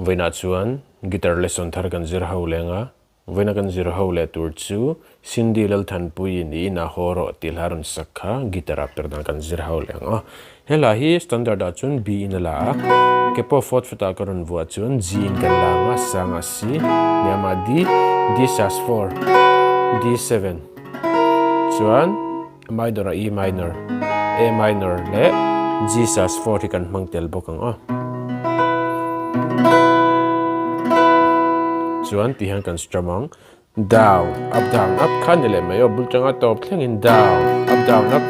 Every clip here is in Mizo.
Vawiinah chuan guitar lesson thar kan zir ho leng a, vawiina kan zir ho leh tur chu Cindy Lalthanpuiin i inah haw rawh tih hla rawn sak kha guitar ah per dan kan zir ho leng a. He hla hi standard ah chuan B in a la a, ke pawh fourth fret ah ka rawn vuah chuan G in kan la ang a, sang ah C, hniam ah D, D sus 4, D7 chuan Minor a E minor, A minor leh G sus 4 hi kan hmang tel bawk ang aw. Chuan ti hian kan strum ang. Down, up down up kha ni leh mai aw bul tanga tawp thlengin down, up down up.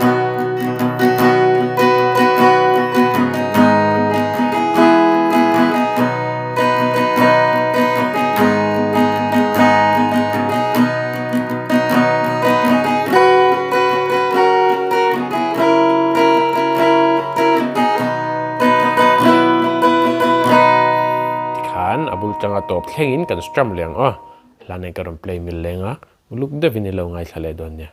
Tikhan a bul tanga tawp thlengin kan strum leh ang aw. Hla nen ka rawn play mil leng a, uluk deuhin i lo ngaithla leh dawn nia.